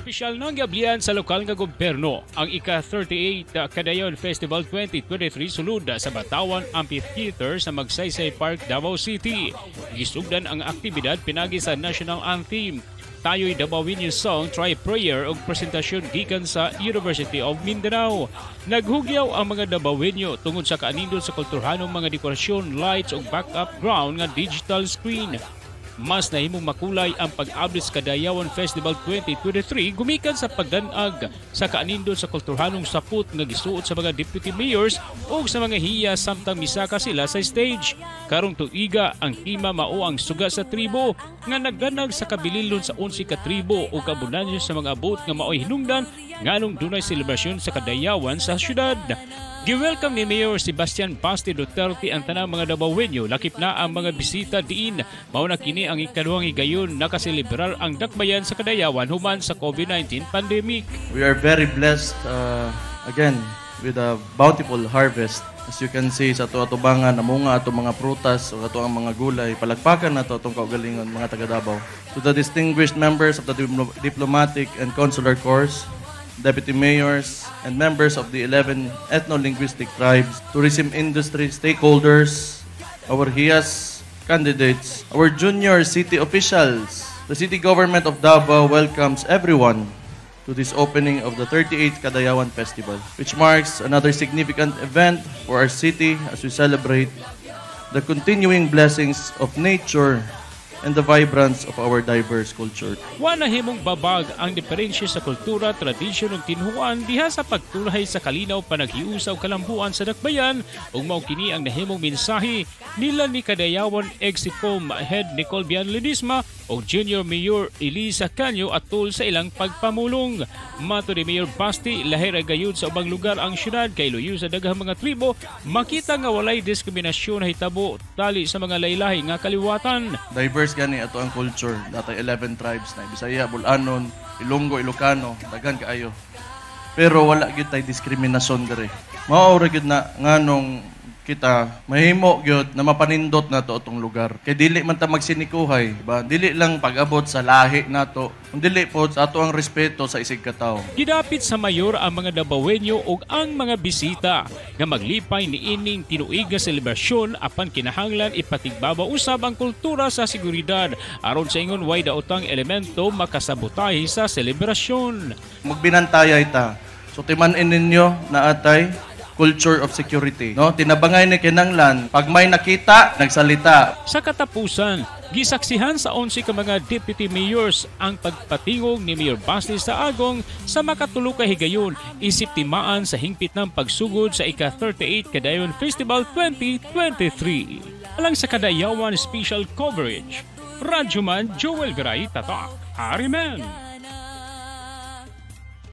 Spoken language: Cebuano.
Opisyal nang giablian sa lokal nga gobyerno ang ika-38 Kadayawan Festival 2023 sulod sa Batawan Amphitheater sa Magsaysay Park, Davao City. Gisugdan ang aktibidad pinagi sa National Anthem, Tayo'y Dabawenyo Song, Tribe Prayer ug presentasyon gikan sa University of Mindanao. Naghugyaw ang mga Dabawenyo tungod sa kaanindot sa kulturhanong mga dekorasyon, lights ug backup ground nga digital screen. Mas nahimong makulay ang pag-abli sa Kadayawan Festival 2023 gumikan sa pagdanag sa kaanindot sa kulturhanong sapot nga gisuot sa mga deputy mayors ug sa mga hiya samtang misaka sila sa stage. Karong tuiga, ang tema mao ang "Suga sa Tribo" nga nagdanag sa kabililon sa 11 ka tribo ug kabunansya sa mga abot nga maoy hinungdan nganong dunay selebrasyon sa Kadayawan sa syudad. Gi-welcome ni Mayor Sebastian Basti Duterte ang tanang mga Dabawenyo, lakip na ang mga bisita diin. Mao na kini ang ikaduhang higayon nakaselebrar ang dakbayan sa Kadayawan human sa COVID-19 pandemic. We are very blessed again with a bountiful harvest. As you can see sa ato atubangan, namunga ato mga prutas o ato ang mga gulay. Palakpakan nato atong kaugalingon, mga taga Davao. To the distinguished members of the diplomatic and consular corps, deputy mayors, and members of the 11 ethno-linguistic tribes, tourism industry stakeholders, our HIAS candidates, our junior city officials, the city government of Davao welcomes everyone to this opening of the 38th Kadayawan Festival, which marks another significant event for our city as we celebrate the continuing blessings of nature and the vibrance of our diverse culture. Wa nahimong babag ang diferensya sa kultura, tradisyon ug tinhuan diha sa pagtulhay sa kalinaw, panaghiusa ug kalambuan sa dakbayan, ug mao kini ang nahimong mensahe nila ni Kadayawan Execom Head Nicole Bian Ledesma ug Junior Mayor Elisa Canyo atol sa ilang pagpamulong. Mato ni Mayor Basti, lahi ra gayud sa ubang lugar ang syudad kay luyo sa daghang mga tribo, makita nga walay diskriminasyon nahitabo tali sa mga laylahi nga kaliwatan. Diverse gani ato ang culture. Natay 11 tribes na Bisaya, Bulanon, Ilonggo, Ilocano, daghan kaayo. Pero wala gyud tay diskriminasyon diri. Mao ra gyud na nganong kita mahimo gyud na mapanindot nato atong lugar. Kay dili man ta magsinikuhay, ba? Dili lang pag-abot sa lahi nato, kun dili pod sa ato ang respeto sa isig katawo. Gidapit sa mayor ang mga Dabawenyo ug ang mga bisita nga maglipay niining tinuig nga selebrasyon, apan kinahanglan ipatigbabaw usab ang kultura sa seguridad aron sa ingon way daotang elemento makasabotahe sa selebrasyon. Magbinantayay ta. So timan-in ninyo na atay culture of security. No? Tinabangay ni kinanglan, pag may nakita, nagsalita. Sa katapusan, gisaksihan sa 11 ka mga deputy mayors ang pagpatingog ni Mayor Basti sa agong sa 3 ka higayon isip timaan sa hingpit ng pagsugod sa ika-38 Kadayawan Festival 2023. Alang sa Kadayawan Special Coverage, Radyoman Joel Viray, Tatak, Arimen.